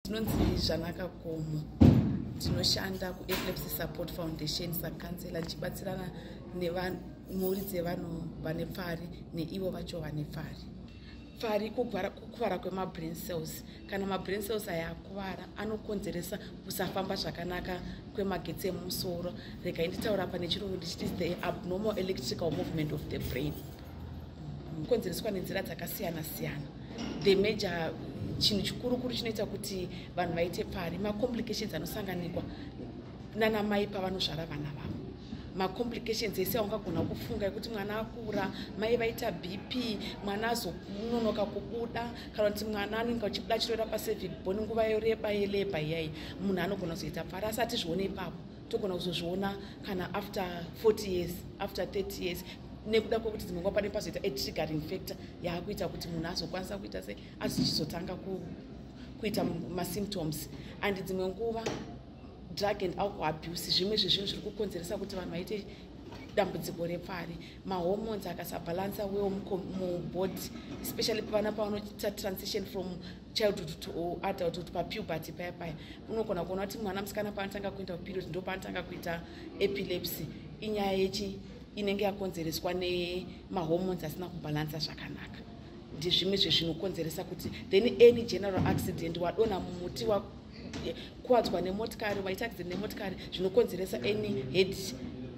Ndinonzi Zvanaka Komo, ndinoshanda kuEpilepsy Support Foundation sacounsellor, ndichibatsirana nemhuri dzevanhu vane pfari neivo vacho vane pfari. Pfari kukuvara kwemabrain cells. Kana mabrain cells aya akuvara, anokonzeresa kusafamba zvakanaka kwemagetsi emusoro. Regai nditaura apa nechirungu ndichiti the abnormal electrical movement of the brain. Konzereswa nenzira dzakasiyana siyana. The major chinhu chikurukuru chinoita kuti vanhu vaite pfari macomplications anosanganikwa nana mai pavanozvara vana vavo. Macomplications ese aungagona kufunga ekuti mwana akura, mai vaita BP, mwana azononoka kubuda, kana kuti mwana anenge achibuda achirovera pacervix bone nguva yoreba yelabour iyai, munhu anogona kuzoita pfari. Asi hatizvione ipapo, togona kuzozviona kana after 40 years, after 30 years, nekuda kwekuti dzimwe nguva pane pazoita atriggering factor yaakuita kuti munhu azokwanisa kuita se azichizotanga kuita masymptoms. And dzimwe nguva drug and alcohol abuse zvimwe zvezvinhu zviri kukonzeresa kuti vanhu vaite dambudziko repfari. Mahormones akasabhalansa well mubody, especially pavana pavanoita transition from childhood to adulthood, papuberty paya paya, unogona kuona kuti mwana musikana paanotanga kuenda kuperiod ndo paanotanga kuita epilepsy. Inyaya yechi inenge yakonzereswa nemahormones asina kubhalansa zvakanaka. Ndizvimwe zvezvinokonzeresa kuti then any general accident, wadonha mumuti, wakuwadzwa nemotikari, waita accident nemotikari, zvinokonzeresa any head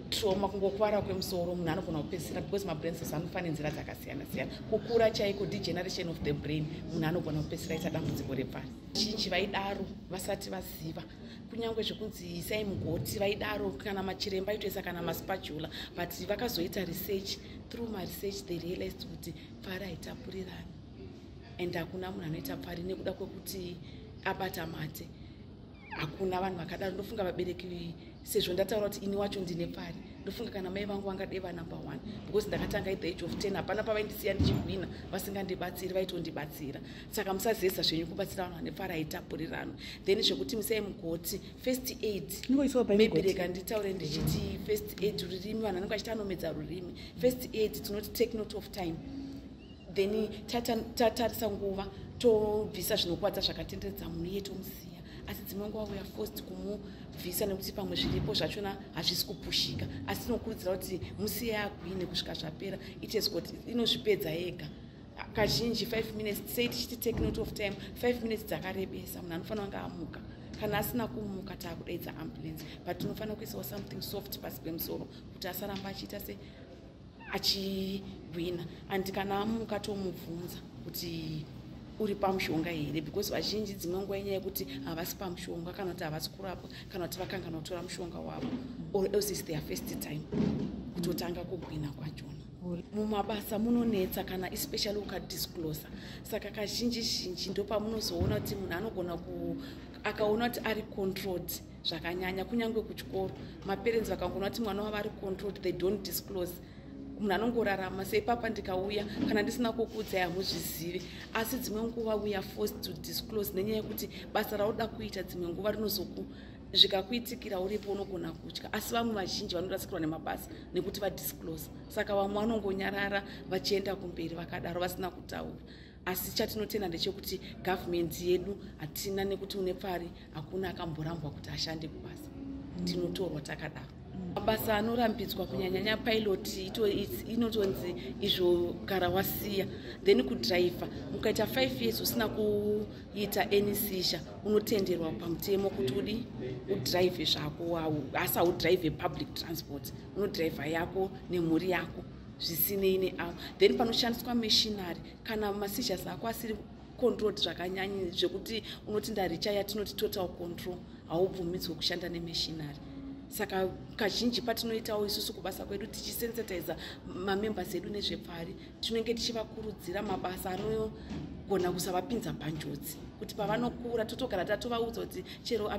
trauma, kungokuvara kwemusoro, munhu anogona kupedzisira, because mabrain cells anofa nenzira dzakasiyana siyana, kukura chaiko, degeneration of the brain, munhu anogona kupedzisira aita dambudziko repfari. Zhinji vaidaro vasati vaziva, kunyange zvekunzi isai mugoti vaidaro, kana machiremba aitoisa kana maspatula, but vakazoita research. Through maresearch they realized kuti pfari haitapurirani and hakuna munhu anoita pfari nekuda kwekuti abata mate. Hakuna vanhu vakadaro. Ndofunga vabereki, sezvo ndataura kuti ini wacho ndine pfari, ndofunga kana mai vangu vangadeva number one, because ndakatanga at the age of 10. Hapana pavaindisiya ndichigwina vasingandibatsiri, vaitondibatsira. Saka musazeza zvenyu kubatsira vanhu vane pfari, haitapuriranwe. Then zvekuti musai mugoti, first aid, maybe rega nditaure ndichiti first aid, rurimi, vanhu vanenge vachiti anomedza rurimi. First aid tinoti take note of time, then tatarisa nguva, tobvisa zvinokwadza zvakatenderedza munhu iye, tomusiya. Asi dzimwe nguva we are forced kumubvisa nekuti pamwe zviripo zvachona hazvisi kupushika, asi tinokurudzira kuti musiye agwine kusvika zvapera. It has got inozvipedza yega kazhinji 5 minutes. Sei tichiti take note of time? 5 minutes dzakarebesa, munhu anofanira kunge amuka. Kana asina kumuka, taakudaidza ambulance, but tinofanira kuisawo something soft pasi pemusoro kuti asaramba achiita se achigwina. And kana amuka, tomubvunza kuti uri pamushonga here, because vazhinji dzimwe nguva inyaya yekuti havasi pamushonga, kana kuti havasi kurapwa, kana kuti vakangana kutora mushonga wavo, or else is their first time kutotanga kugwina kwachona. Mumabasa munonetsa kana especially ukadisclosa. Saka kazhinji zhinji ndopamunozoona kuti munhu anogona ku akaona kuti ari controlled zvakanyanya. Kunyange kuchikoro, maparents vakangoona kuti mwana wavo ari controlled, they don't disclose. Munhu anongorarama seipapa, ndikauya kana ndisina kukuudzai hamuzvizivi. Asi dzimwe nguva we are forced to disclose nenyaya yekuti basa rauda kuita dzimwe nguva rinozoku zvikakuitikira uripo unogona kutya. Asi vamwe vazhinji vanorasikirwa nemabasa nekuti vadisclose. Saka vamwe vanongonyarara vachienda kumberi vakadaro vasina kutaura. Asi chatinotenda ndechekuti gavhumendi yedu hatina nekuti une pfari, hakuna akamborambwa kuti ashande kubasa. Tinotorwa takadaro. Mabasa anorambidzwa kunyanyanya pilot, inotonzi izvo gara wasiya. Then kudhiraivha, mukaita 5 years usina kuita any seizure, unotenderwa pamutemo kuti udi udhiraivhe zvako, asi haudhiraivhe public transport, unodhiraivha yako nemhuri yako zvisinei neavo. Then panoshandiswa machinery, kana maseizures ako asiri controlled zvakanyanya zvekuti unoti ndaricha yatinoti total control, haubvumidzwe kushanda nemachinery. Saka kazhinji patinoitawo isusu kubasa kwedu tichisensitiza mamembers edu nezvepfari, tinenge tichivakurudzira mabasa anogona kusavapinza panjodzi, kuti pavanokura totogara tatovaudza kuti chero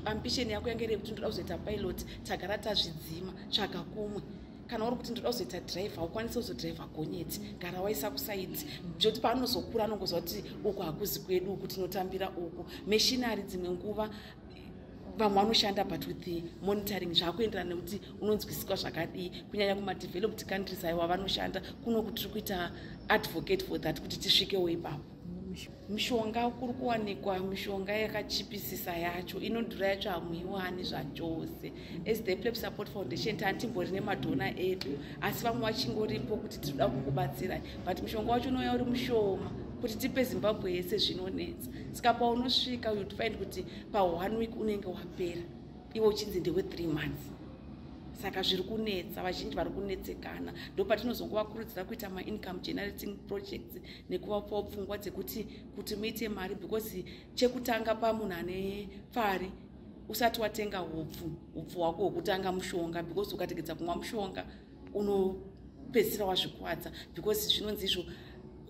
ambition yako yange iri yekuti ndoda kuzoita pilot, tagara tazvidzima, tsvaga kumwe. Kana uri kuti ndoda kuzoita dhiraivha, haukwanisi kuzodhiraivha gonyeti, gara waisa kuside, zvekuti paanozokura anongoziva kuti uku hakuzi kwedu, uku tinotambira uku. Machinery dzimwe nguva vamwe vanoshanda, but with the monitoring, zvaakuenderana nekuti unonzwisiswa zvakadii. Kunyanya kumadeveloped countries, aiwa, vanoshanda. Kuno kuti tiri kuita advocate for that kuti tisvikewo ipapo. Mishonga kuri kuwanikwa mishonga yakachipisisa yacho, inodhura yacho hamuiwani zvachose. As the Epilepsy Support Foundation, tantimbori nemadonor edu, asi vamwe vachingoripo kuti tinoda kukubatsirai, but mushonga wacho unouya uri mushoma. Kuti tipe Zimbabwe yese zvinonetsa. Saka paunosvika, you'd find kuti paone week unenge wapera, iwe uchinzi ndewe3 months. Saka zviri kunetsa, vazhinji vari kunetsekana. Ndo patinozongovakurudzira kuita maincome generating projects nekuvapawo pfungwa dzekuti kuti muite mari, because chekutanga pamunhu ane pfari, usati watenga upfu hwako hwekutanga mushonga, because ukategedza kumwa mushonga unopedzisira wazvikwadza, because zvinonzi izvo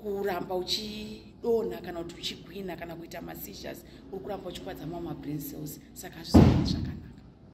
kuramba uchidonha kana kuti uchigwina kana kuita maseizures, uri kuramba uchikwadza mamwe mabrain cells, saka hazvizovani zvakanaka.